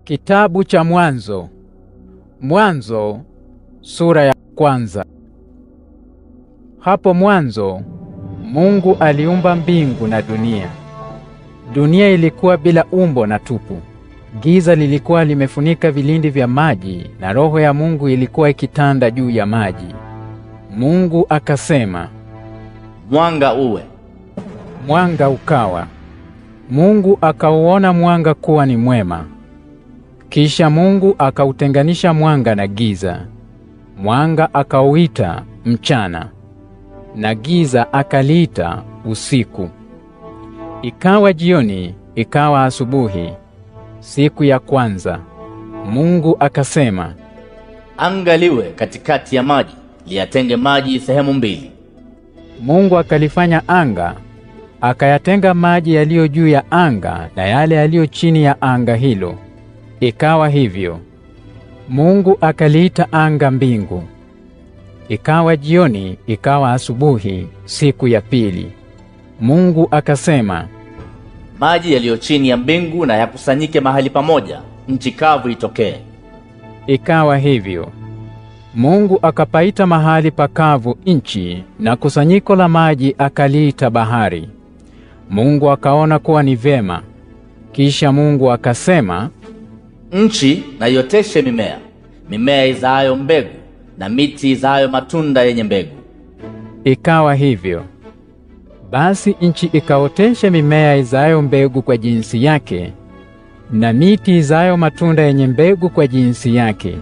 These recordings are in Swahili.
Kitabu cha Mwanzo. Mwanzo sura ya kwanza. Hapo mwanzo Mungu aliumba mbingu na dunia. Dunia ilikuwa bila umbo na tupu. Giza lilikuwa limefunika vilindi vya maji na roho ya Mungu ilikuwa ikitanda juu ya maji. Mungu akasema, mwanga uwe. Mwanga ukawa. Mungu akauona mwanga kuwa ni mwema. Kisha Mungu akautenganisha mwanga na giza. Mwanga akauita mchana na giza akaliita usiku. Ikawa jioni, ikawa asubuhi, siku ya kwanza. Mungu akasema, anga liwe katikati ya maji, liyatenge maji sehemu mbili. Mungu akalifanya anga, akayatenga maji yaliyo juu ya anga na yale yaliyo chini ya anga hilo. Ikawa hivyo. Mungu akaliita anga mbingu. Ikawa jioni, ikawa asubuhi, siku ya pili. Mungu akasema, maji yaliyo chini ya mbingu na yakusanyike mahali pamoja, nchi kavu itokee. Ikawa hivyo. Mungu akapaita mahali pakavu nchi, na kusanyiko la maji akaliita bahari. Mungu akaona kuwa ni vyema. Kisha Mungu akasema, nchi na ioteshe mimea, mimea izaayo mbegu na miti izaayo matunda yenye mbegu. Ikawa hivyo. Basi nchi ikaotesha mimea izaayo mbegu kwa jinsi yake, na miti izaayo matunda yenye mbegu kwa jinsi yake.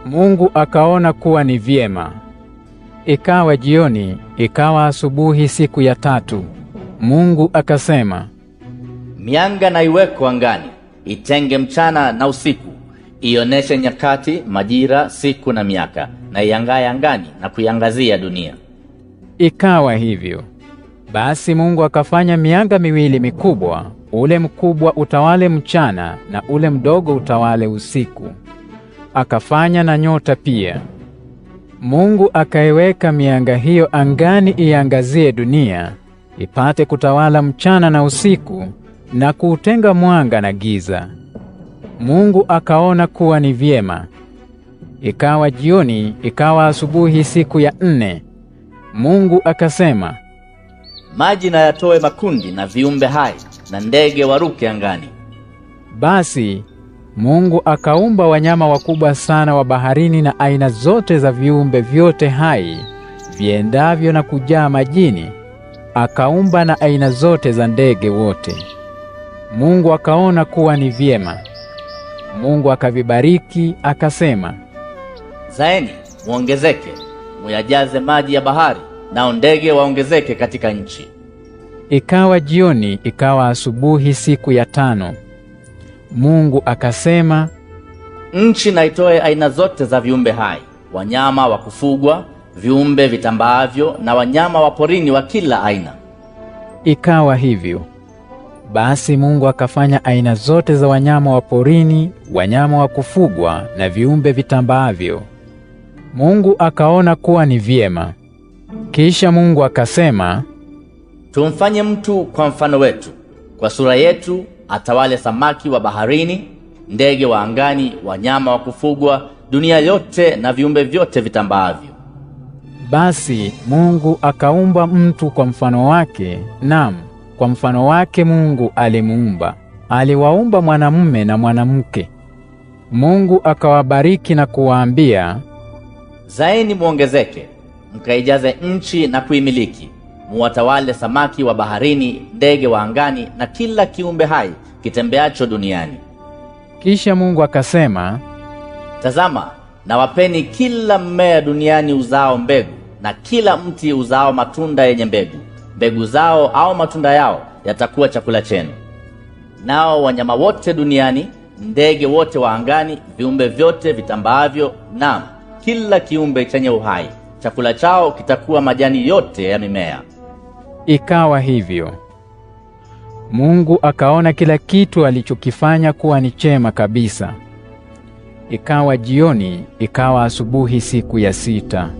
Mungu akaona kuwa ni vyema. Ikawa jioni, ikawa asubuhi siku ya tatu. Mungu akasema, mianga na iweko angani itenge mchana na usiku, ioneshe nyakati, majira, siku na miaka, na iangaye angani na kuiangazia dunia. Ikawa hivyo. Basi Mungu akafanya mianga miwili mikubwa, ule mkubwa utawale mchana na ule mdogo utawale usiku. Akafanya na nyota pia. Mungu akaiweka mianga hiyo angani iangazie dunia, ipate kutawala mchana na usiku na kuutenga mwanga na giza. Mungu akaona kuwa ni vyema. Ikawa jioni, ikawa asubuhi siku ya nne. Mungu akasema, maji na yatoe makundi na viumbe hai na ndege waruke angani. Basi Mungu akaumba wanyama wakubwa sana wa baharini na aina zote za viumbe vyote hai viendavyo na kujaa majini, akaumba na aina zote za ndege wote. Mungu akaona kuwa ni vyema. Mungu akavibariki akasema, zaeni muongezeke, muyajaze maji ya bahari, nao ndege waongezeke katika nchi. Ikawa jioni, ikawa asubuhi siku ya tano. Mungu akasema, nchi na itoe aina zote za viumbe hai, wanyama wa kufugwa, viumbe vitambaavyo na wanyama wa porini wa kila aina. Ikawa hivyo. Basi Mungu akafanya aina zote za wanyama wa porini, wanyama wa kufugwa na viumbe vitambaavyo. Mungu akaona kuwa ni vyema. Kisha Mungu akasema, tumfanye mtu kwa mfano wetu, kwa sura yetu, atawale samaki wa baharini, ndege wa angani, wanyama wa kufugwa, dunia yote na viumbe vyote vitambaavyo. Basi Mungu akaumba mtu kwa mfano wake, naam, kwa mfano wake Mungu alimuumba. Aliwaumba mwanamume na mwanamke. Mungu akawabariki na kuwaambia, zaeni muongezeke, mkaijaze nchi na kuimiliki, muwatawale samaki wa baharini, ndege wa angani na kila kiumbe hai kitembeacho duniani. Kisha Mungu akasema, tazama, nawapeni kila mmea duniani uzao mbegu na kila mti uzao matunda yenye mbegu. Mbegu zao au matunda yao yatakuwa chakula chenu. Nao wanyama wote duniani, ndege wote wa angani, viumbe vyote vitambaavyo, naam, kila kiumbe chenye uhai, chakula chao kitakuwa majani yote ya mimea. Ikawa hivyo. Mungu akaona kila kitu alichokifanya kuwa ni chema kabisa. Ikawa jioni, ikawa asubuhi siku ya sita.